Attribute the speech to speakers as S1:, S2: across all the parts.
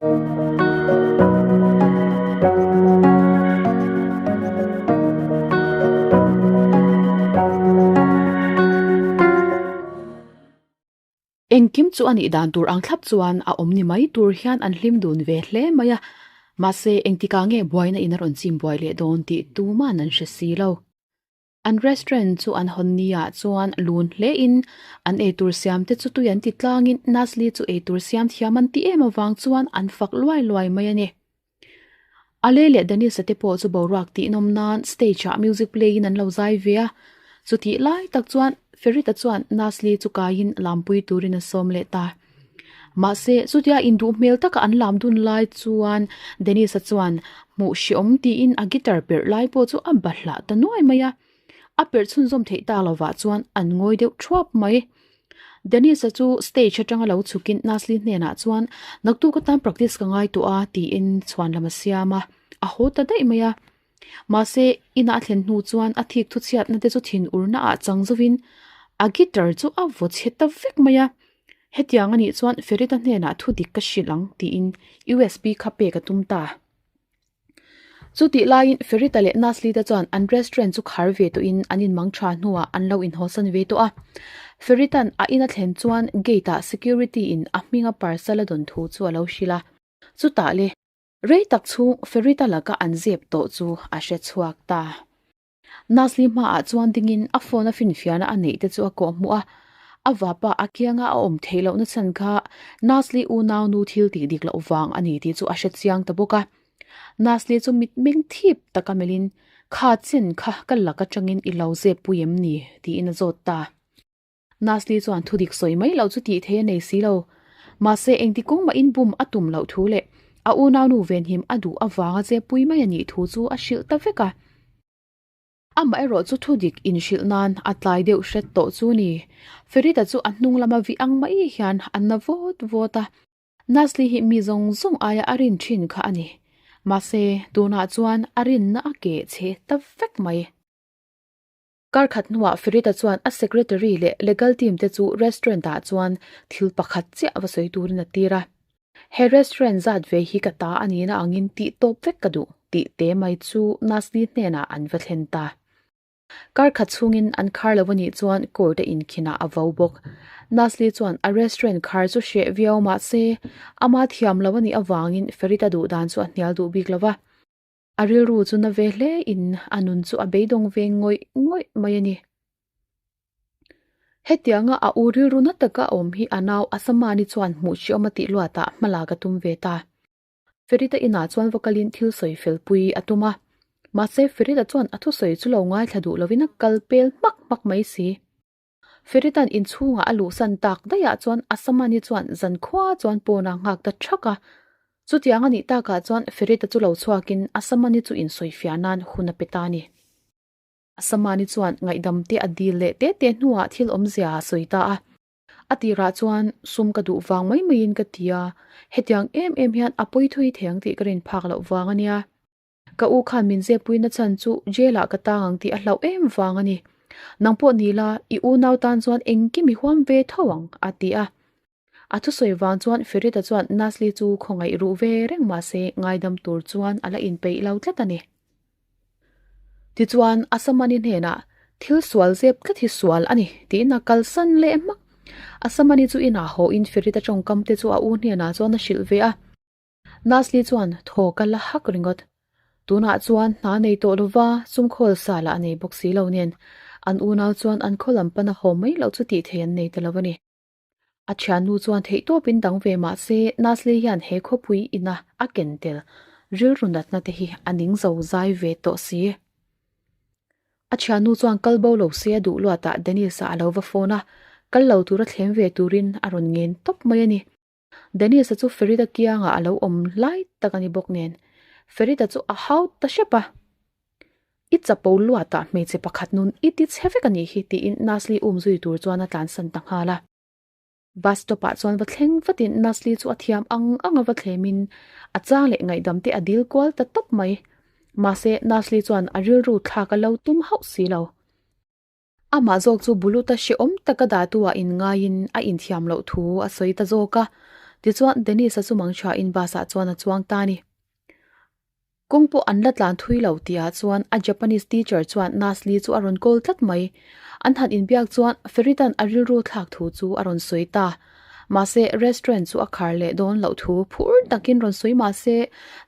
S1: Engkim chu a nih dan tur ang thlap chuan a awm ni mai tur hian an hlim dun ve hle mai a, mahse engtikah nge buaina in a rawn chim buai leh dawn tih tuman an hre si lo. An restaurant chu an hawn ni ah chuan lun hle in an eitur siam te chu tui an ti tlang in Nasli chu eitur siam thiam an ti em avang chuan an fak luai luai mai a ni. Ale leh Dennis-a te pawh chu boruak tih nawm nan stage ah music play in an lo zai ve a, chutih lai tak chuan Ferita chuan Nasli chu kaiin lampui turin a sawm leh ta. Mahse, chutia induh hmel taka an lam dun lai chuan Dennis-a chuan hmuh hreawm tiin a guitar perh lai pawh chu a bahlah ta nuai mai a. A perh chhunzawm theih ta lovah chuan an ngawi deuh thuap mai. Dennis-a chu stage atanga lo chhukin Nasli hnenah chuan naktuk atan practice ka ngai tawh a tiin chhuan lam a siam a, a haw ta daih mai a. Mahse, inah a thlen hnu chuan a thik thuchhiatna te chu thin urna ah chang zovin a guitar chu a vaw chhe ta vek mai a. Hetiang a nih chuan Ferita hnenah thu dik ka hrilh ang tiin USB kha pek a tum ta. Chutih laiin Ferita leh Nasli te chuan an restaurant chu khar ve tawhin an inmang tha hnuah an lo inhawsan ve tawh a. Ferita'n a in a thlen chuan gate ah security in a hminga parcel a dawn thu chu a lo hrilh a. Chutah le rei tak chhung Ferita laka an zep tawh chu a hre chhuak ta. Nasli hmaah chuan dingin a phone a finfiahna a neih te chu a kawh hmuh a, a vapa a kianga a awm theih lohna chhan kha Nasli unau nu thil tih dik loh vang a ni tih chu a hre chiang ta bawk a. Nasli chu mitmeng thip taka melhin, Kha chen kha ka lak atangin i lo zep pui em ni? tiin a zawt ta. Nasli chuan thu dik sawi mai loh chu tih thei a nei si lo. Mahse engti kawng mahin bum a tum loh thu leh a unaunu venhim a duh avanga che pui mai a nih thu chu a hrilh ta vek a. Amaherawh chu thu dik inhrilh nan a tlai deuh hret tawh chu ni. Ferita chu a hnung lama vih ang mai hian a na vawt vawt a. Nasli hi mi zawng zawng aia a rin thin kha a ni. Mahse tunah chuan a rinna a keh chhe ta vek mai. Kar khat hnuah Ferita chuan a secretary leh legal team te chu restaurant ah chuan thil pakhat chiah va sawi turin a tir a. He restaurant zat ve hi ka ta a nihna angin tih tawp vek ka duh tih te mai chu Nasli hnenah an va thlen ta. Kar khat chhungin an khar lo a nih chuan court a inkhinah a vo bawk. Nasli chuan a restaurant khar chu hreh viau mah se ama thiam lo a nih avangin Ferita duh dan chu a hnial duh bik lo va. A rilru chu na ve hle in a nun chu a beidawng ve ngawih ngawih mai a ni. Hetianga a u rilru na taka a awm hi a nau Asamani chuan hmuh hriawm a tih luatah hmalak a tum ve ta. Ferita inah chuan va kalin thil sawi fel pui a tum a. Mahse Ferita chuan a thusawi chu lo ngaithla duh lovin a kal pel hmak hmak mai si. Feritan inchhungah a luhsan tak daihah chuan Asamani chuan zankhua chuan pawnah nghak ta thak a. Chutiang a nih takah chuan Ferita chu lo chhuakin Asamani chu insawifiah nan hun a pe ta a ni. Asamani chuan ngaihdam te a dil leh te te hnuah thil awmzia a sawi ta a. A tirah chuan sum ka duh vang mai maiin ka ti a, hetiang em em hian a pawi thui thei ang tih ka rin phak loh vang a nia. Ka u khan min zeppuina chhan chu jail ah ka tang ang tih a hlauh em vang a ni. Nang pawh ni la, i unau tan chuan engkim i huam ve tho ang, a ti a. A thusawi vang chuan Ferita chuan Nasli chu khawngaih ruh ve reng mah se ngaidam tur chuan a la inpeih lo tlat a ni. Tichuan, Asamani hnenah, Thil sual zep tlat hi sual a ni, tiin a kalsan leh hmak. Asamani chu inah hawhin Ferita tawngkam te chu a u hnenah chuan a hrilh ve a. Nasli chuan thaw ka la hak ringawt. Tunah chuan hna nei tawh lova sumkhawl sa lah a nei bawk si lo nen, an unau chuan an khaw lam pana haw mai loh chu tih thei an nei ta lo a ni. A thiannu chuan theihtawpin dang ve mah se Nasli hian he khawpui ina a ken tel rilru natna te hi a ning zo zai ve tawh si. A thiannu chuan kal bo lo se a duh luatah Dennis-a a lo va phone a, kal lo tura thlem ve turin a rawn ngen tawp mai a ni. Dennis-a chu Ferita kiangah a lo awm lai tak a ni bawk nen, Ferita chu a hau ta hrep a. I chapo luatah hmeichhe pakhat nun i ti chhe vek a nih hi tiin Nasli um zui tur chuan a tlansan ta nghal a. Bus stop ah chuan va thleng vatin Nasli chu a thiam ang ang a va thlemin a chang leh ngaihdam te a dil kual ta tawp mai. Mahse Nasli chuan a rilru thlak a lo tum hauh si lo. Amah zawk chu Buluta hrehawm taka dahtu ah inngaiin a inthiam loh thu a sawi ta zawk a. Tichuan, Dennis-a chu mangthain bus-ah chuan a chuang ta a ni. Kawng pawh an la tlan thui lo tihah chuan a Japanese teacher chuan Nasli chu a rawn call tlat mai. An han inbiak chuan Feritan a rilru thlak thu chu a rawn sawi ta. Mahse, restaurant chu a khar leh dawn loh thu phur takin rawn sawi mahse,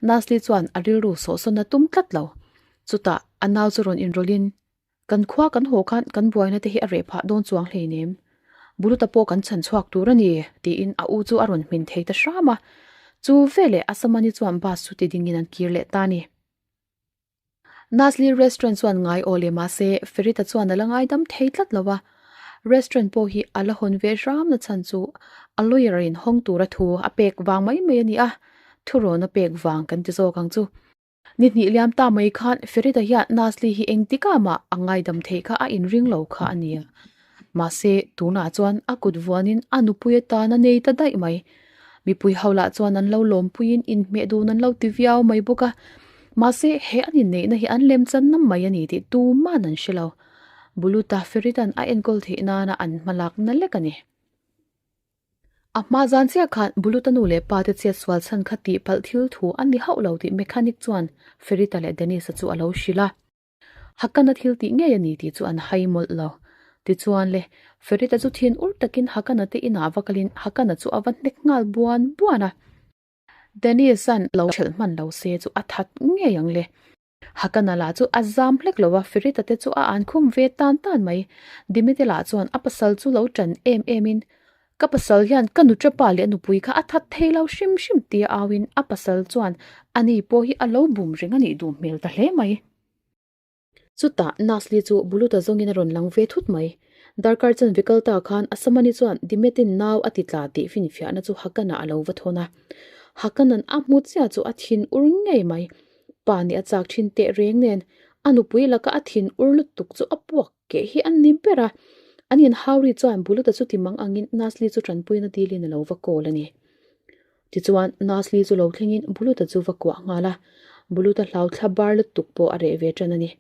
S1: Nasli chuan a rilru sawhsawn a tum tlat lo. Chutah a nau chu rawn inrawlhin, Kan khua kan haw khan kan buaina te hi a reh phah dawn chuang hleinem. Buluta pawh kan chhan chhuak tur a ni, tiin a u chu a rawn hmin thei ta hram a. Chu veleh Asamani chuan bus chu ti dingin an kir leh ta a ni. Nazli restaurant chuan ngai aw leh mahse Ferita chuan a la ngaidam thei tlat lo a. Restaurant pawh hi a la hawn ve hram na chhan chu a lawyer in hawng tura thu a pek vang mai mai a ni a, thurawn a pek vang kan ti zawk ang chu. Ni hnih liam ta mai khan Ferita hian Nazli hi engtikah mah a ngaidam theih kha a inring lo kha a nia. Mahse, tunah chuan a kut vuanin a nupui atan a nei ta daih mai. Mipui ho lah chuan an lo lawmpuiin inhmeh dun an lo ti viau mai bawk a. Mahse, he an inneihna hi an lemchan na mai a ni tih tuman an hre lo. Buluta Ferita'n a enkawl theih nana an hmalakna lek a ni. A hma zan chiah khan Buluta nu leh pa te chet sual chhan kha tih palh thil thu a ni hauh lo tih mechanic chuan Ferita leh Dennis-a chu a lo hrilh a. Hakana thil tih ngei a ni tih chu an hai mawlh lo. Tichuan le, Ferita chu thin ur takin Hakana te inah va kalin Hakana chu a va hnek nghal buan buan a. Dennis-a'n lo ṭhelh hman lo se chu a that ngei ang le. Hakana lah chu a zam hlek lo a, Ferita te chu a an khum ve tan tan mai. Dimite lah chuan a pasal chu lo ṭan em em in, Ka pasal hian ka nuṭapa leh a nupui kha a that thei lo hrim hrim tia auin a pasal chuan ani pawh hi a lo bum reng a nih duh hmel ta hle mai. Chutah Nasli chu Buluta zawngin a rawn lang ve thut mai. Darkar chan ve kal ta khan Asamani chuan Dimetin nau a ti tla tih finfiahna chu Hakana a lo va thawn a. Hakanan a hmu chiah chu a thin ur ngei mai. Pa nih a chak thin teh reng nen a nupui laka a thin ur lutuk chu a puak keh hi a ni ber a. An inhauri chuan Buluta chu ti mang angin Nasli chu tanpuina dilin a lo va kawl a ni. Tichuan, Nasli chu lo thlengin Buluta chu va kuah nghal a, Buluta hlau thla bar lutuk pawh a reh ve tan a ni.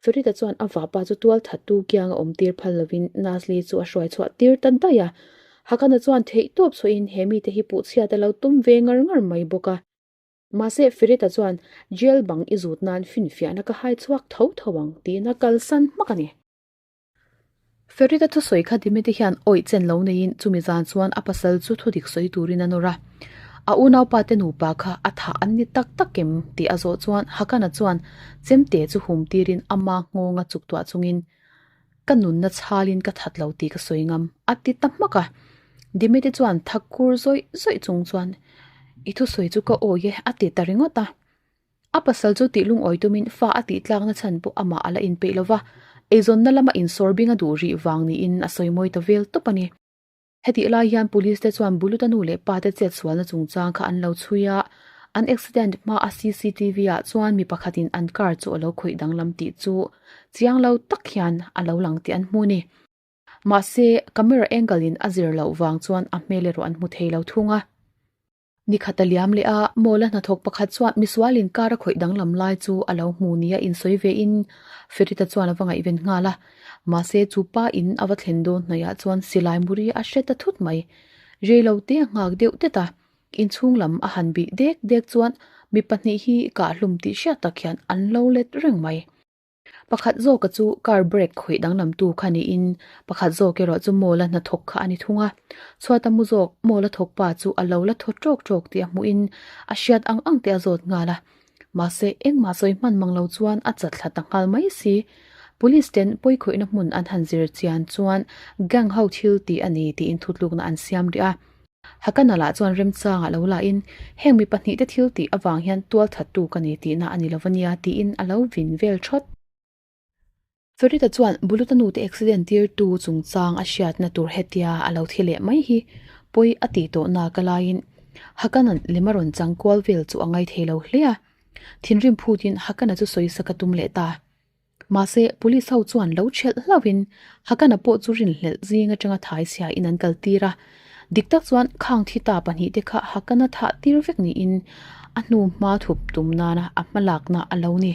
S1: Ferita chuan a vapa chu tual thattu kianga awm tir phal lovin Nasli chu a hruai chhuah tir ta daih a. Hakana chuan theih tawp chhuahin he mite hi puhchhiat a lo tum ve ngar ngar mai bawk a. Mahse, Ferita chuan jail bang i zut nan finfiahna ka hai chhuak tho tho ang tiin a kalsan hmak a ni. Ferita thusawi kha Dimete hian awih chen lo neiin chumi zan chuan a pasal chu thudik sawi turin a nawr a. A unaupa te nupa kha a thah an ni tak tak em tih a zawh chuan Hakana chuan chemte chu hum tirin ama nghawnga chuk tuah chungin Ka nunna chhalin ka that lo tih ka sawi ngam a ti ta hmak a. Dimete chuan thak kur zawih zawih chung chuan I thusawi chu ka awi e a ti ta ringawt a. A pasal chu tih lungawi tumin fa a tih tlakna chhan pawh amah a la inpeih lo va, eizawnna lama insawr bing a duh rih vang niin a sawi mawi ta vel tawp a ni. Hetih lai hian police te chuan Buluta nu leh pa te chet sualna chungchang kha an lo chhui a, an accident hma a cctv ah chuan mi pakhatin an car chu a lo khawih danglam tih chu chiang lo tak hian a lo lang tih an hmu a ni. Mahse, camera angle in a zir loh vang chuan a hmel erawh an hmu thei lo thung a. Ni khat a liam leh a, Mawla hnathawk pakhat chuan misual inkar a khawih danglam lai chu a lo hmu nia insawi ve in Ferita chuan a va ngaihven nghal a. Mahse chu pa in a va thlen dawn hnaihah chuan silai muri a hre ta thut mai. Reilo te a nghak deuh det a, inchhung lam a han bih dek dek chuan mi pahnih hi kahhlum tih hriat tak hian an lo let reng mai. Pakhat zawka chu car brake khawih danglamtu kha niin pakhat zawk erawh chu mall a hnathawk kha a ni thung a. Chhuata mu zawk mall a thawk pa chu a lo la thaw tawk tawk tih a hmuhin a hriat ang ang te a zawt nghal a. Mahse engmah sawi hman mang lo chuan a chat thla ta nghal mai si. Police ten pawikhawihna hmun an han zir chian chuan gang ho thil tih a ni tiin thutlukna an siam rih a. Hakana lah chuan remchangah lo lahin, Heng mi pahnihte thil tih avang hian tual thattu ka ni tihna a ni lo ania tiin a lo vin vel thawt. Ferita chuan Buluta nute accident tirtu chungchang a hriatna tur hetia a lo thi leh mai hi pawi a tih tawh nak a laiin Hakana'n lem a rawn chang kual vel chu a ngaithei lo hle a. Thinrim phutin Hakana chu sawisak a tum leh ta. Mahse, police ho chuan lo ṭhelh hlauhin Hakana pawh chu rinhlelh zing aṭanga thai chhiain an kaltir a. Dik tak chuan khang thi ta pahnihte kha Hakana thah tir vek niin a hnu hma thup tum nana a hmalakna a lo ni.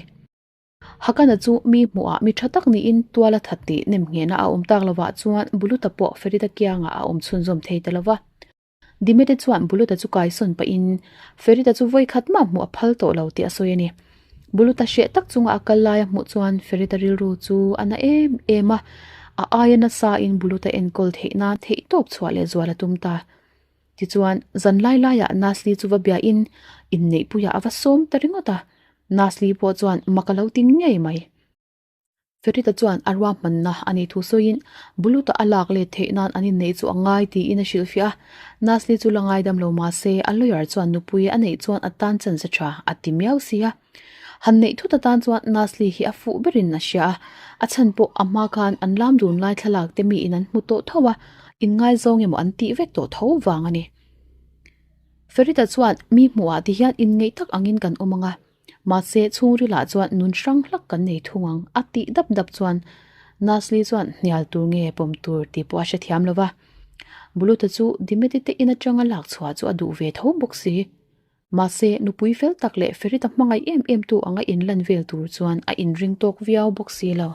S1: Hakana chu mi hmuhah mi ṭha tak niin tual a that tih nemnghehna a awm tak lovah chuan Buluta pawh Ferita kiangah a awm chhunzawm thei ta lo va. Dimete chuan Buluta chu kaisawn pahin Ferita chu vawi khat mah hmuh a phal tawh lo tih a sawi a ni. Buluta hreh tak chunga a kal laia hmuh chuan Ferita rilru chu a na em em a, a aia nasa in Buluta enkawl theih nan theihtawp chhuah leh zual a tum ta. Tichuan, zan lai laiah Nasli chu va biahin inneihpuiah a va sawm ta ringawt a, Nasli pawh chuan mak a lo ti ngei mai. Ferita chuan a ruahmanna a nih thu sawiin Buluta a lak let theih nan an inneih chu a ngai tiin a hrilhfiah a, Nasli chu la ngaidam lo mah se a lawyer chuan nupui a neih chuan a tan chance tha a ti miau si a. Han neih thut atan chuan Nasli hi a fuh berin a hria a, a chhan pawh a hma khan an lam dun lai thlalak te miin an hmu tawh tho a, inngaizawng emaw an tih vek tawh tho vang a ni. Ferita chuan mi hmuhah ti hian inngeih tak angin kan awm ang a, Mahse, chhungrilah chuan nun hrang hlak kan nei thung ang, a tih dap dap chuan Nasli chuan hnial tur nge pawm tur tih pawh a hrethiam lo va. Buluta chu Dimeti te in atanga lak chhuah chu a duh ve tho bawk si. Mahse, nupui fel tak leh Ferita hmangaih em em tu anga inlan vel tur chuan a inring tawk viau bawk si lo.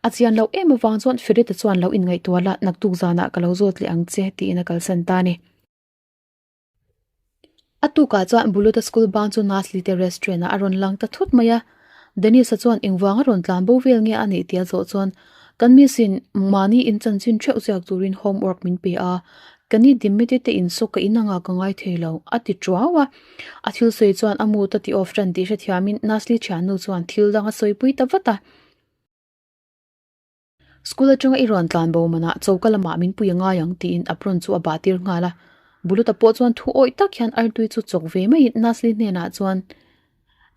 S1: A chian loh em avang chuan Ferita chuan lo inngaihtuah la, naktuk zanah ka lo zawt leh ang che tiin a kalsan ta a ni. A tukah chuan Buluta school bang chu Nasli te restaurant ah a rawn lang ta thut mai a. Dennis-a chuan engvang a rawn tlan bo vel nge a nih tih a zawh chuan kan miss in mahni in chanchin theuh ziak turin homework min pe a, ka ni Dimity te in saw ka in anga ka ngai thei lo a ti tuau a. A thil sawi chuan a mood a ti off tan tih hrethiamin Nasli thiannu chuan thil dang a sawipui ta vat a. School atanga i rawn tlan bo manah choka lamah min pui a ngai ang tiin apron chu a bah tir nghal a. Buluta pawh chuan thu awih tak hian artui chu chawk ve maiin Nasli hnenah chuan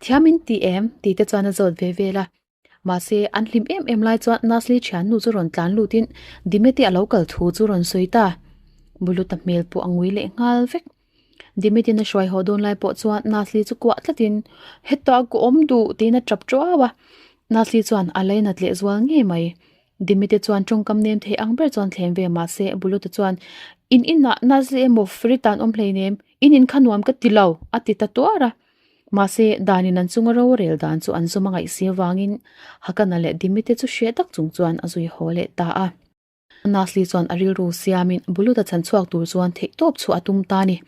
S1: Thiam in ti em? tih te chuan a zawt ve vel a. Mahse, an hlim em em lai chuan Nasli thiannu chu rawn tlan lutin Dimete a lo kal thu chu rawn sawi ta. Buluta hmel pawh a ngui leh nghal vek. Dimitin a hruai haw dawn lai pawh chuan Nasli chu kuah tlatin hetah ka awm duh tiin a tap tuau a. Nasli chuan a lainat leh zual ngei mai. Dimite chuan tawngkam nem thei ang ber chuan thlem ve mahse Buluta chuan In inah Nasli emaw Frita an awm hleinem, in in kha nuam ka ti lo a ti ta tuar a. Mahse danin an chunga rorel dan chu an zawm a ngaih si avangin Hakana leh Dimite chu hreh tak chung chuan a zui haw leh ta a. Nasli chuan a rilru siamin Buluta chhan chhuak tur chuan theihtawp chhuah a tum ta a ni.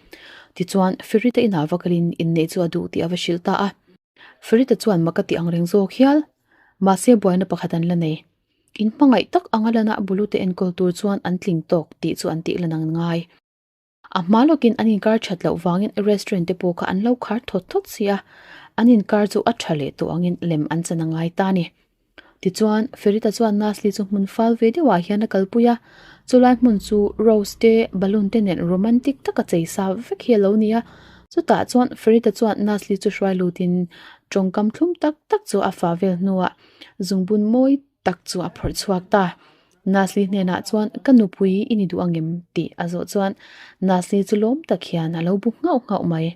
S1: Tichuan, Ferita inah va kalin inneih chu a duh tih a va hrilh ta a. Ferita chuan mak a tih ang reng zawk hial. Mahse, buaina pakhat an la nei. In hmangaih tak anga lana Buluta enkawl tur chuan an tling tawk tih chu an tih lan ang ngai. A hma lawkin an inkar that loh vangin restaurant te pawh kha an lo khar thawt thawt si a, an inkar chu a tha leh tawh angin lem an chan a ngai ta a ni. Tichuan, Ferita chuan Nasli chu hmun fal ve deuhah hian a kalpui a, chulai hmun chu rose te, balloon te nen romantic taka chei sa vek hi a lo ni a. Chutah chuan Ferita chuan Nasli chu hruai lutin tawngkam thlum tak tak chu a fah vel hnuah zungbun mawi tak chu a phawrh chhuak ta. Nasli hnenah chuan ka nupui i ni duh angem tih a zawh chuan Nasli chu lawm tak hian a lo bu nghauh nghauh mai.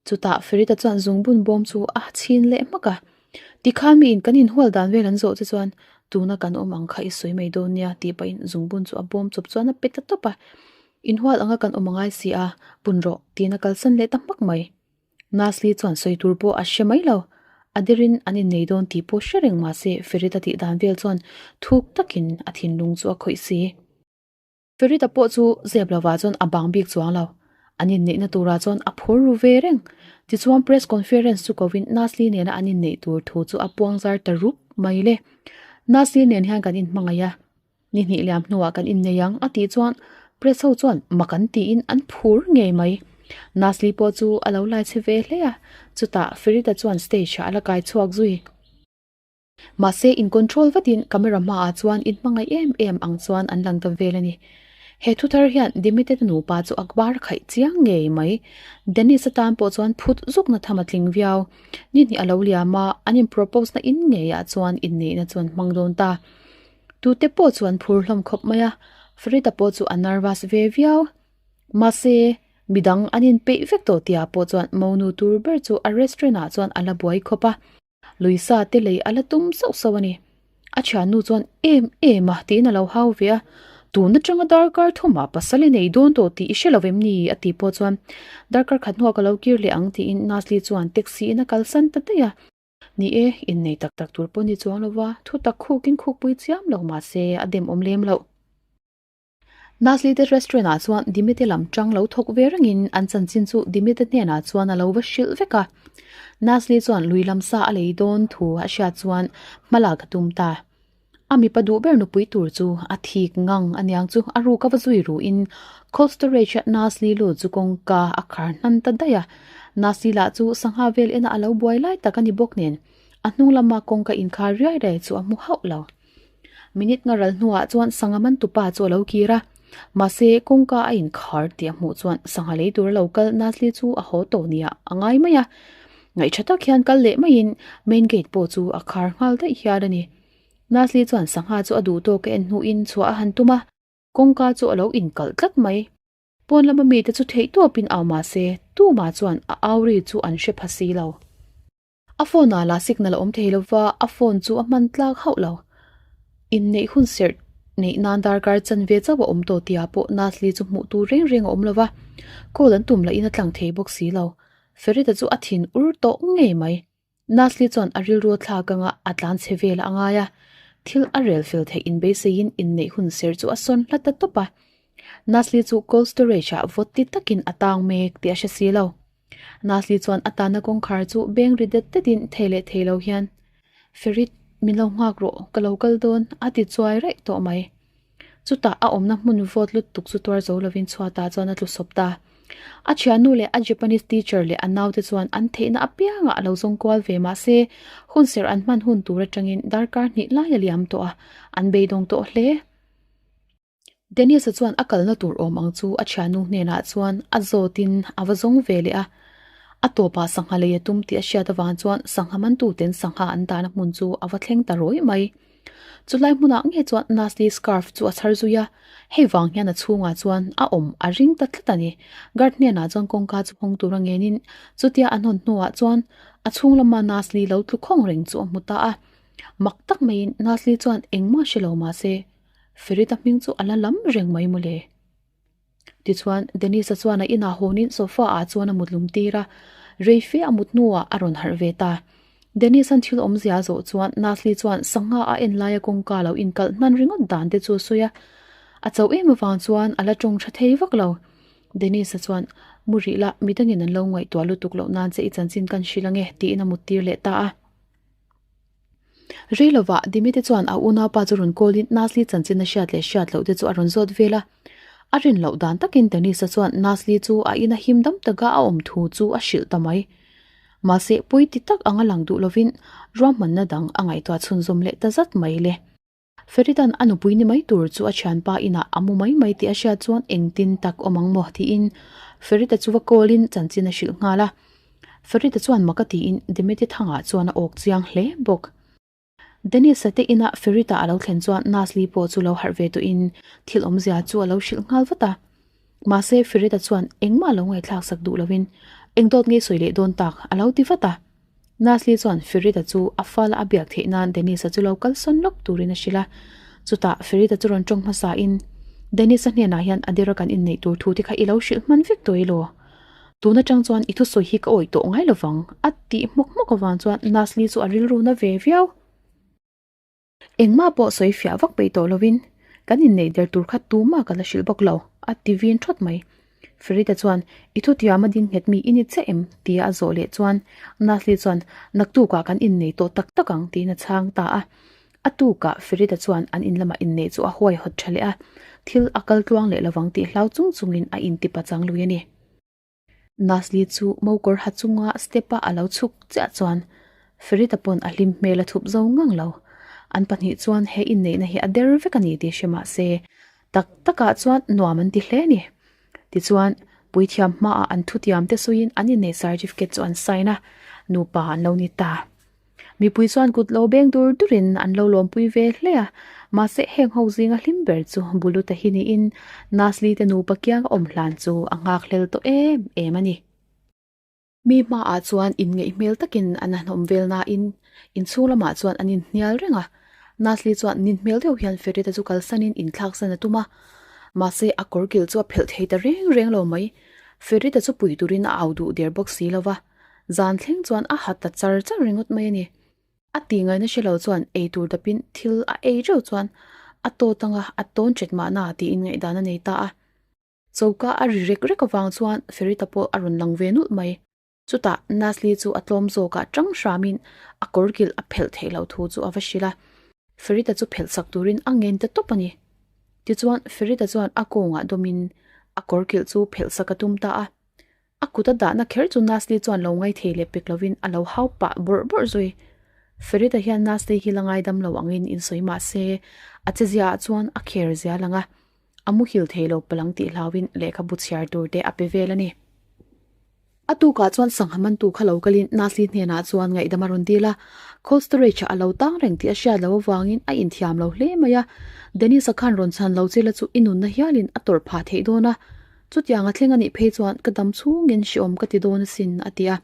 S1: Chutah Ferita chuan zungbun bawm chu a chhin leh hmak a, Tikhan miin kan inhual dan vel an zawh che chuan tuna kan awm ang kha i sawi mai dawn nia tih pahin zungbun chu a bawm chawp chuan a pe ta tawp a, Inhual anga kan awm angai si a, pun rawh tiin a kalsan leh ta hmak mai. Nasli chuan sawi tur pawh a hre mai lo. A derin an innei dawn tih pawh hre reng mah se Ferita tih dan vel chuan thuk takin a thinlung chu a khawih si. Ferita pawh chu zep lovah chuan a bang bik chuang lo. An inneihna turah chuan a phur ru ve reng. Tichuan press conference chu kovin Nasli nena an inneih tur thu chu a puang zar ta rup mai le. Nasli nen hian kan inhmangaih a. Ni hnih liam hnuah kan innei ang a tih chuan press ho chuan mak an tiin an phur ngei mai. Nasli pawh chu a lo lai chhe ve hle a, chutah Ferita chuan stage ah a la kai chhuak zui. Mahse in control vatin camera hmaah chuan in hmangaih em em ang chuan an lang ta vel a ni. He thu thar hian Dimiteta nupa chu Akbar a khaih chiang ngei mai. Dennis atan pawh chuan phut zukna tham a tling viau. Ni hnih a lo liam a, an in propose na in ngeiah chuan inneihna chu an hmang dawn ta. Tute pawh chu an phur hlawm khawp mai a, Farida pawh chu a nervous ve viau. Mahse, midang an inpeih vek tawh tihah pawh chuan monu tur ber chu a restaurant ah chuan a la buai khawp a, Luisa te lei a la tum sauh sauh a ni. A thiannu chuan em em a tiin a lo hau ve a, Tun atanga darkar thumah pasal i nei dawn tawh tih i hre lo em ni? a tih pawh chuan darkar khat hnuah ka lo kir leh ang tiin Nasli chuan taxi in a kalsan ta daih a. Ni e, innei tak tak tur pawh ni chuang lo va, thu tak khukin khukpui chiam lo mahse a dem awm lem loh. Nazli te restaurant ah chuan Dimite lam tang lo thawk ve rengin an chanchin chu Dimite hnenah chuan a lo va hrilh vek a. Nazli chuan lui lam sa a lei dawn thu a hriat chuan hma lak a tum ta. A mipa duh ber nupui tur chu a thik ngang aniang chu a ruk a va zui ruhin cold storage a Nazli lut chu kawngka a khar hnan ta daih a. Nazli lah chu sangha vel ena a lo buai lai tak a ni bawk nen a hnung lama kawngka inkhar riai riai chu a hmu hauh lo. Minute nga ral hnuah chuan sangha man tupa chu a lo kir a, mahse kawngka a inkhar tih a hmuh chuan sangha lei tur a lo kal Nazli chu a haw tawh nia a ngai mai a. Ngaihṭha tak hian kal leh maiin main gate pawh chu a khar nghal daih hial a ni. Nazli chuan sangha chu a duh tawk a en hnuin chhuah a han tum a, kawngka chu a lo inkalh tlat mai. Pawn lama mite chu theihtawpin au mahse tumah chuan a au ri chu an hre pha si lo. A phone ah lah signal a awm thei lova, a phone chu a hman tlak hauh lo. Inneih hun serh neih nan darkar chan ve chauh a awm tawh tihah pawh Nazli chu hmuh tur reng reng a awm lova, call an tum lahin a tlang thei bawk si lo. Ferita chu a thin ur tawh ngei mai. Nazli chuan a rilru a thlak anga a tlan chhe vel a ngai a, thil a rel fel theih inbeiseiin inneih hun serh chu a sawn hla ta tawp a. Nazli chu cold storage ah vawt ti takin a tang mek tih a hre si lo. Nazli chuan a tanna kawngkhar chu beng ri det detin thei leh thei lo hian, Ferit, min lo nghak rawh, ka lo kal dawn, a ti chuai raih tawh mai. Chutah a awmna hmun vawt lutuk chu tuar zo lovin chhuatah chuan a tlu sawp ta. A thiannu leh a Japanese teacher leh a naute chuan an theihna apiangah a lo zawng kual ve mah se, hunserh an hman hun tur atangin darkar hnih lai a liam tawh a, an beidawng tawh hle. Dennis-a chuan a kalna tur awm ang chu a thiannu hnenah chuan a zawtin a va zawng ve leh a. A tawpah sangha lei a tum tih a hriat avang chuan sangha mantuten sangha an dahna hmun chu a va thleng ta rawih mai. Chulai hmunah ngei chuan Nazli scarf chu a chhar zui a, hei vang hian a chhungah chuan a awm a ring ta tlat a ni. Guard hnenah chuan kawngka chu hawng tur a ngenin chutia an hawn hnuah chuan a chhung lama Nazli lo tlu khawng reng chu a hmu ta a. Mak tak maiin Nazli chuan engmah hre lo mahse Ferita hming chu a la lam reng mai mawle. Tichuan, Dennis-a chuan a inah hawnin sofa ah chuan a mut lum tir a, rei fe a mut hnuah a rawn harh ve ta. Dennis-a'n thil awmzia a zawh chuan Nazli chuan sangha a en laia kawngka lo inkalh hnan ringawt dan te chu a sawi a. A chauh em avang chuan a la tawng tha thei vak lo. Dennis-a chuan, Mu rih la, midangin an lo ngaihtuah lutuk loh nan che i chanchin kan hrilh ange, tiin a mut tir leh ta a. Rei lovah Dimite chuan a unaupa chu rawn call in Nazli chanchin a hriat leh hriat loh te chu a rawn zawt vel a. A rin loh dan takin Dennis-a chuan Nazli chu a ina him dam taka a awm thu chu a hrilh ta mai. Mahse, pawi ti tak anga lang duh lovin ruahmanna dang a ngaihtuah chhunzawm leh ta zat mai le. Feridan a nupui ni mai tur chu a thianpa inah a mu mai mai tih a hriat chuan engtin tak awm ang maw tiin Ferita chu va call in chanchin a hrilh nghal a. Ferita chuan mak a tiin Demete thangah chuan a awk chiang hle bawk. Dennis-a te inah Ferita a lo thlen chuan Nazli pawh chu lo harh ve tawhin thil awmzia chu a lo hrilh nghal vat a. Mahse Ferita chuan engmah lo ngaihthlak sak duh lovin eng dawt ngei sawi leh dawn tak a lo ti vat a. Nazli chuan Ferita chu a fala a biak theih nan Dennis-a chu lo kal sawn lawk turin a hrilh a. Chutah Ferita chu rawn tawng hmasa in, Dennis-a hnenah hian a dera kan inneih tur thu te kha i lo hrilh hman vek tawh elaw? Tun atang chuan i thusawi hi ka awih tawh ngai lovang, a tih hmawk hmawk avang chuan Nazli chu a rilru na ve viau. Engmah pawh sawi fiah vak peih tawh lovin kan inneih der tur kha tumah ka la hrilh bawk lo, a ti vin thawt mai. Ferita chuan, I thutiam a ding nghet mi i ni chiah em? tia a zawh leh chuan Nazli chuan, Naktukah kan innei tawh tak tak ang, tiin a chhang ta a. A tukah Ferita chuan an in lamah inneih chu a huaihawt tha leh a, thil a kal tluang leh lovang tih hlau chung chungin a intipachang lui a ni. Nazli chu mokawr ha chunga step a alo chhuk chiah chuan Ferita pawn a hlim hmel a thup zo ngang lo. An pahnih chuan he inneihna hi a der vek a ni tih hre mah se tak takah chuan nuam an ti hle a ni. Tichuan, puithiam hmaah an thutiam te sawiin an inneih certificate chu an sign a, nupa an lo ni ta. Mipui chuan kut lo beng dur durin an lo lawmpui ve hle a, mahse heng ho zinga hlim ber chu Buluta hi niin Nazli te nupa kiang a awm hlan chu a nghakhlel tawh em em a ni. Mi hmaah chuan inngeih hmel takin an han awm vel nain inchhung lamah chuan an inhnial reng a, Nazli chuan nin hmel deuh hian Ferita chu kalsanin inthlaksan a tum a, mahse a kawr kilh chu a phelh thei ta reng reng lo mai. Ferita chu pui turin a au duh der bawk si lo va. Zan thleng chuan a ha ta char char ringawt mai a ni. A tih ngaihna hre lo chuan ei tur dapin thil a ei reuh chuan A tawt anga a tawn chet mahna tiin ngaihdan a nei ta a. Choka a ri rek rek avang chuan Ferita pawh a rawn lang ve nulh mai. Chutah Nasli chu a tlawm zawkah tang hramin a kawr kilh a phelh theih loh thu chu a va hrilh a, Ferita chu phelh sak turin a ngen ta tawp a ni. Tichuan Ferita chuan a kawngah dawmin a kawr kilh chu phelh sak a tum ta a. A kut a dahna kher chu Nasli chuan lo ngaithei leh pek lovin a lo hau pah bawrh bawrh zui. Ferita hian Nasli hi la ngaidam lo angin insawi mah se, a che ziaah chuan a kher zia lang a, a muhil thei lo palang tih hlauin lehkhabu chhiar tur te a pe vel a ni. A tukah chuan sangha mantu kha lo kalin Nasli hnenah chuan ngaihdam a rawn dil a, cold storage ah a lo tang reng tih a hriat loh avangin a inthiam lo hle mai a, Dennis-a khan rawn chhan lo che la chu i nunna hialin a tawrh phah theih dawn a, chutiang a thleng a nih phei chuan ka dam chhungin hreawm ka ti dawn asin a ti a.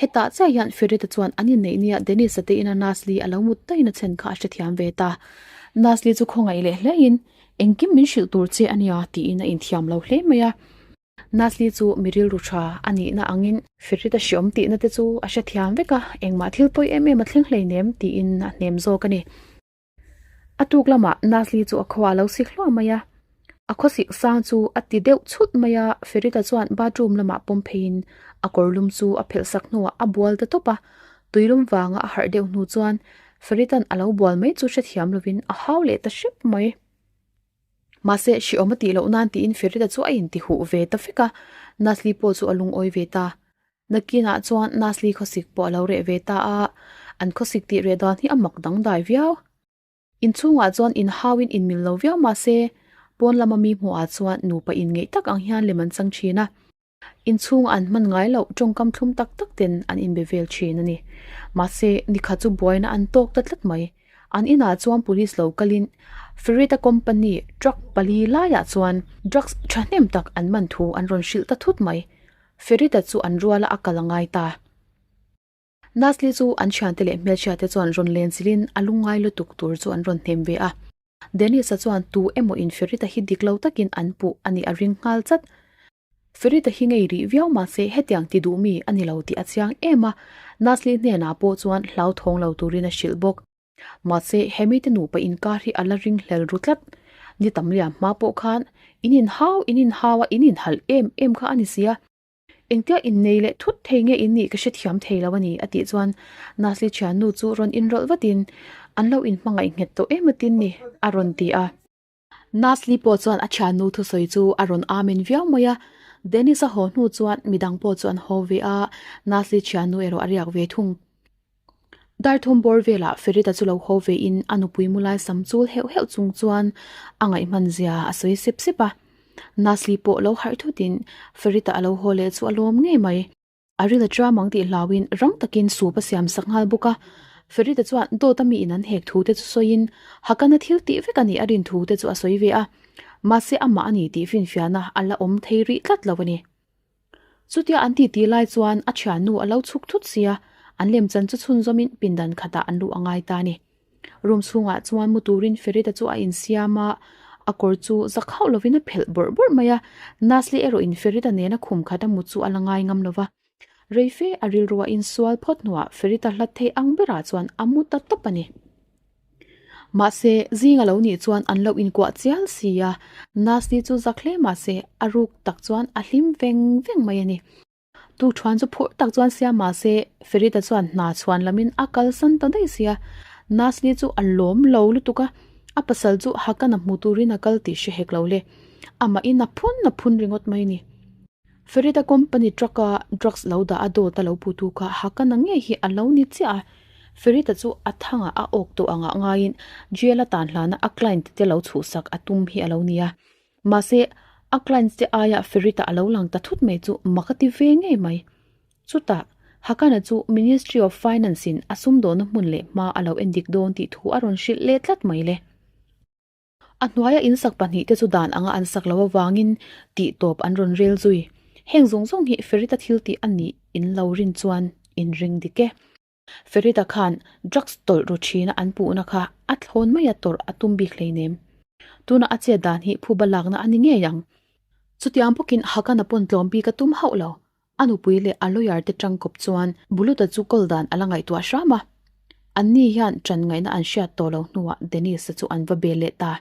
S1: Hetah chiah hian Ferita chuan an inneih nia Dennis-a te ina Nasli a lo mut daihin a chhen kha a hrethiam ve ta. Nasli chu khawngaih leh hlein, Engkim min hrilh tur che a nia tiin a inthiam lo hle mai a. Nasli chu mi rilru tha a nihna angin Ferita hreawm tihna te chu a hrethiam vek a, engmah thil pawi em em a thleng hleinem tiin a hnem zawk a ni. A tuk lamah Nasli chu a khuaah a lo sik hluah mai a, a khawsik sang chu a ti deuh chhut mai a, Ferita chuan bathroom lamah pawm pheiin a kawr lum chu a phelh sak hnuah a bual ta tawp a, tuilum vanga a harh deuh hnu chuan Ferita'n a lo bual mai chu hrethiam lovin a hau leh ta hrep mai. Mahse, hriawm a tih loh nan tiin Ferita chu a inti huh ve ta vek a, Nasli pawh chu a lungawi ve ta. Nakinah chuan Nasli khawsik pawh a lo reh ve ta a, an khawsik tih reh dan hi a mak dangdai viau. Inchhungah chuan inhauin inmil lo viau mahse, pawn lama mi hmuhah chuan nupa inngeih tak ang hian lem an chang thin a. Inchhungah an hman ngai loh tawngkam thlum tak tak ten an inbe vel thin a ni. Mahse, nikhat chu buaina an tawk ta tlat mai. An inah chuan police lo kalin Ferita company truck pali laiah chuan drugs thahnem tak an man thu an rawn hrilh ta thut mai. Ferita chu an ruala a kal a ngai ta. Nasli chu an thiante leh hmelchhiate chuan rawn len chilhin a lungngai lutuk tur chu an rawn hnem ve a. Dennis-a chuan tu emaw in Ferita hi dik lo takin an puh a nih a ring nghal chat. Ferita hi ngei rih viau mahse hetiang ti duh mi a ni lo tih a chiang em a, Nasli hnenah pawh chuan hlauthawng lo turin a hrilh bawk. Mahse, he mite nupa inkar hi a la ring hlel ru tlat. Ni tam liam hma pawh khan in inhau, in inhau a, in inhalh em em kha a ni sia. Engtia innei leh thut thei nge in nih ka hrethiam thei lo a ni, a tih chuan Nasli thiannu chu rawn inrawlh vatin an lo inhmangaih nghet tawh em atin ni, a rawn ti a. Nasli pawh chuan a thiannu thusawi chu a rawn amen viau mai a. Dennis a haw hnu chuan midang pawh chu an haw ve a, Nasli thiannu erawh a riak ve thung. Darthum bawr velah Ferita chu lo haw ve in a nupui mulai sam chul heuh heuh chung chuan a ngaihman zia a sawi sep sep a. Nasli pawh lo harh thut in Ferita a lo haw leh chu a lawm ngei mai. A ril a tram ang tih hlauin rang takin soup a siam sak nghal bawk a. Ferita chuan dawt a mi in an hek thu te chu sawiin Hakana thil tih vek a nih a rin thu te chu a sawi ve a. Mahse amah a ni tih finfiahna a la awm thei rih tlat lo a ni. Chutia an titi lai chuan a thiannu a lo chhuk thut sia, an lemchan chu chhunzawmin pindan khatah an luh a ngai ta a ni. Room chhungah chuan mu turin Ferita chu a insiam a, a kawr chu zak hauh lovin a phelh bawrh bawrh mai a, Nasli erawhin Ferita nena khum khat a mut chu a la ngai ngam lova. Reife a rilru a insual phawt hnuah Ferita hlat thei ang berah chuan a mu ta tawp a ni. Mahse, zing a lo nih chuan an lo inkuah chial si a, Nasni chu zak hle mahse a ruk tak chuan a hlim veng veng mai a ni. Tukṭhuan chu phur tak chuan siam mahse Ferita chuan hna chhuan lamin a kalsan ta daih si a, Nasni chu a lawm lo lutuk a, a pasal chu Hakan a hmu turin a kal tih hre hek lo le, amahin a phun a phun ringawt mai a ni. Ferita company truck a drugs lo dah a dawt a lo pu tu kha Hakana ngei hi a lo ni chiah a, Ferita chu a thangah a awk tawh angah ngaiin jail a tan hlana a client te lo chhuhsak a tum hi a lo ni a. Mahse, a clients te aia Ferita a lo lang ta thut mai chu mak a ti ve ngei mai. Chutah, Hakana chu Ministry of Finance in a sumdawhna hmun leh hma a lo endik dawn tih thu a rawn hrilh leh tlat mai le. A hnuaia insak pahnihte chu dan anga an sak loh avangin tih tawp an rawn rel zui. Heng zawng zawng hi Ferita thil tih a nih in lo rin chuan in ring dik e. Ferita khan drugs tawlh ru thina an puhna kha a thlawn maia tawrh a tum bik hleinem. Tuna a chet dan hi phuba lakna a ni ngei ang. Chutiang bawkin Hakana pawn tlawm bik a tum hauh lo. A nupui leh a lawyer te tangkawp chuan Buluta chu kawl dan a la ngaihtuah hram a. Anni hian ṭan ngaihna an hriat tawh lo hnuah Dennis-a chu an va bel leh ta.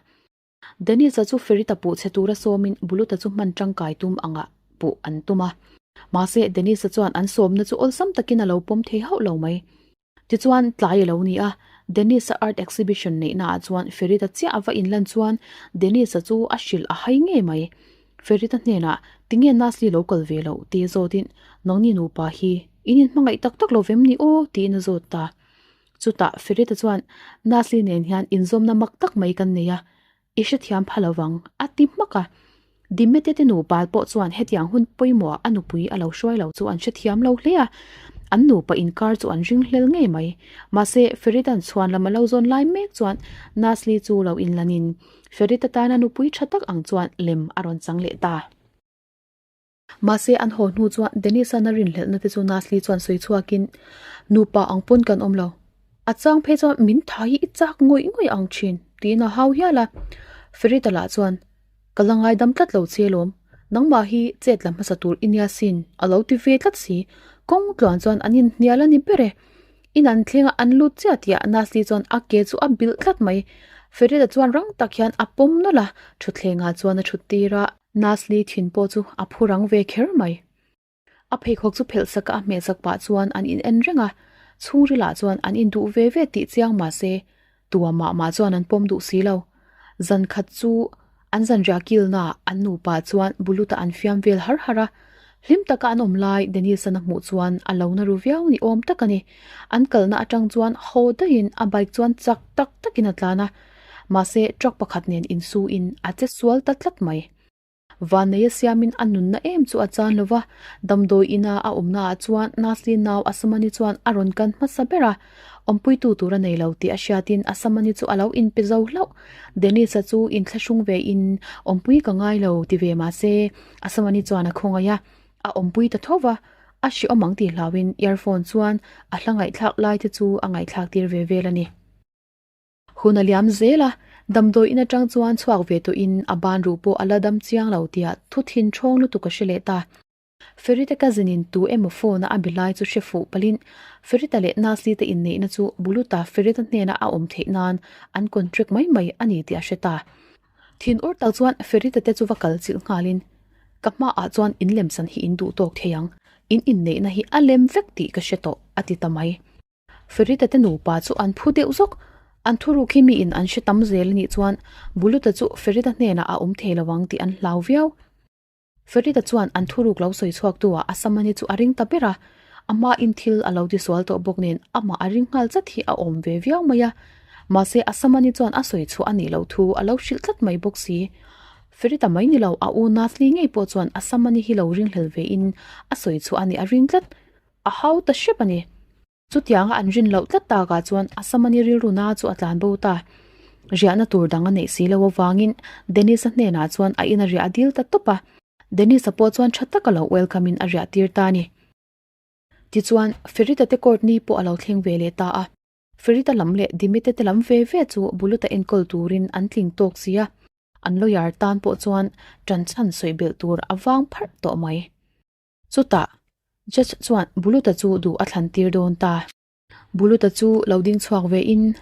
S1: Dennis-a chu Ferita puh chhe tura sawmin Buluta chu hman ṭangkai tum angah puh an tum a. Mahse, Dennis-a chuan an sawmna chu awlsam takin a lo pawm thei hauh lo mai. Tichuan, tlai a lo ni a, Dennis-a art exhibition neihnaah chuan Ferita chiah a va inlan chuan Dennis-a chu a hrilh a hai ngei mai. Ferita hnenah, Tinge Nasli lo kal ve loh? tia zawtin, Nangni nupa hi in inhmangaih tak tak lo vem ni aw? tiin a zawt ta. Chutah Ferita chuan, Nasli nen hian inzawmna mak tak mai kan nei a, I hrethiam pha lo vang, a ti hmak a. Dimete te nupa pawh chuan hetiang hun pawimawhah a nupui a lo hruai lo chu an hrethiam lo hle a, an nupa inkar chu an ringhlel ngei mai. Mahse, Feridan chhuan lam a lo zawn lai mek chuan Nasli chu lo inlanin Ferit atana nupui tha tak ang chuan lem a rawn chang leh ta. Mahse, an haw hnu chuan Dennis-a na rinhlelhna te chu Nasli chuan sawi chhuakin, Nupa ang pawn kan awm lo. A chang phei chuan min tha hi i chak ngawih ngawih ang thin, tiin a hau hial a. Ferita lah chuan, Ka la ngaidam tlat lo che lawm, nangmah hi chet la hmasa tur i nia sin, a lo ti ve tlat si. Kawng tluan chuan an inhnial a ni ber e. In an thleng a an lut chiah tihah Nasli chuan a ke chu a bilh tlat mai. Ferita chuan rang tak hian a pawm nawlh a, thutthlengah chuan a thut tir a. Nasli thin pawh chu a phu rang ve kher mai. A pheikhawk chu phelh saka a hmeh sak pah chuan an in en reng a, chhungrilah chuan an induh ve ve tih chiang mah se, tua mah mah chuan an pawm duh si lo. Zan khat chu an zanriah kilnaah an nupa chuan Buluta an fiam vel har har a, hlim taka an awm lai Dennis-an a hmuh chuan a lo na ru viau ni awm tak a ni. An kalna atang chuan haw daihin a bike chuan chak tak takin a tlan a, Mahse, truck pakhat nen insuin a che sual ta tlat mai. Vanneia siamin a nunna em chu a chan lo va, damdawi ina a awmnaah chuan Nasli nau Asamani chuan a rawn kan hmasa ber a, awmpuitu tur a nei lo tih a hriatin Asamani chu a lo inpe zo hlauh. Dennis-a chu inthlahrung vein awmpui ka ngai lo ti ve mahse, Asamani chuan a khawngaih a, a awmpui ta tho va, a hreawm ang tih hlauhin earphone chuan a hla ngaihthlak lai te chu a ngaihthlak tir ve vel a ni. Hun a liam zel a, damdawi in atang chuan chhuak ve tawhin a ban ruh pawh a la dam chiang lo tia thu thin thawng lutuk a hre leh ta. Ferita cousin in tu emaw phone a a be lai chu hre fuh palhin Ferita leh Nasli te inneihna chu Buluta Ferita hnena a awm theih nan an contract mai mai a ni tih a hre ta. Thin ur tak chuan Ferita te chu va kal chilh nghalin ka hmaah chuan in lemchan hi in duh tawk thei ang, in inneihna hi a lem vek tih ka hre tawh a ti ta mai. Ferita te nupa chu an phu deuh zawk. An thuruk hi miin an hre tam zel anih chuan Buluta chu Ferita hnenah a awm thei lo ang tih an hlau viau. Ferita chuan an thuruk lo sawi chhuak tu ah Asamani chu a ring ta ber a, amahin thil a lo tisual tawh bawk nen amah a ring nghal chat hi a awm ve viau mai a. Mahse Asamani chuan a sawi chhuah anih loh thu a lo hrilh tlat mai bawk si. Ferita mai ni lo a u Nasli ngei pawh chuan Asamani hi lo ringhlel ve in a sawi chhuah anih a ring tlat. A hau ta hrep a ni. Chutianga an rin loh tlat takah chuan Asamani rilru na chu a tlan bo ta. Riahna tur dang a neih si lo avangin Dennis-a hnenah chuan a in a riah a dil ta tawp a. Dennis-a pawh chuan tha taka lo welcome in a riah tir ta a ni. Tichuan, Ferita te court ni pawh a lo thleng ve leh ta a. Ferita lam leh Dimite te lam ve ve chu Buluta enkawl turin an tling tawk si a. An lawyer tan pawh chuan ṭanchhan sawi belh tur a vang pharh tawh mai. Chutah, Judge chuan Buluta chu duh a thlan tir dawn ta. Buluta chu lo ding chhuak ve in,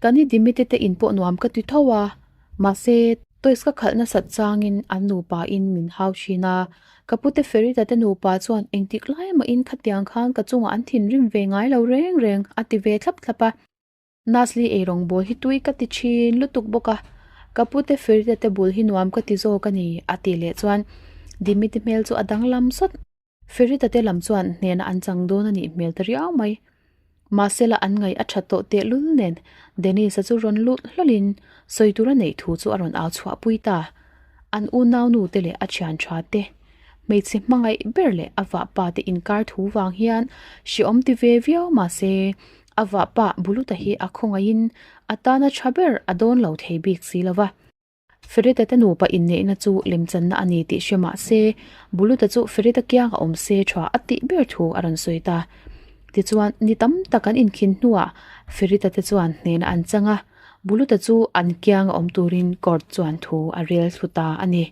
S1: Kan i Dimite te in pawh nuam ka ti tho a, mahse, toys ka khalh nasat changin an nupa in min hau thin a, ka pute Ferita te nupa chuan engtik lai mahin khatiang khan ka chungah an thinrim ve ngai lo reng reng a ti ve thlap thlap a. Nasli ei rawngbâwl hi tui ka ti ṭhin lutuk bawk a, ka pute Ferita te bul hi nuam ka ti zawk a ni, a tih leh chuan Dimiti hmel chu a danglam sawt. Ferita te lam chuan hnena an chang dawn a nih hmel ta riau mai. Mahsela an ngaih a ṭha tawh tehlul nen Dennis-a chu rawn lut hlawlhin sawi tur a neih thu chu a rawn au chhuahpui ta. An unaunu te leh a thian tha te, hmeichhe hmangaih ber leh a vahpa te inkar thu vang hian hreawm ti ve viau mahse A vahpa Buluta hi a khawngaihin a tana tha ber a dawn lo thei bik si lo va. Ferita te nupa inneihna chu lemchanna a ni tih hre mah se, Buluta chu Ferita kiang a awm se tha a tih ber thu a rawn sawi ta. Tichuan, ni tam tak an inkhin hnuah Ferita te chuan hnehna an chang a, Buluta chu an kiang a awm turin court chuan thu a rel thlu ta a ni.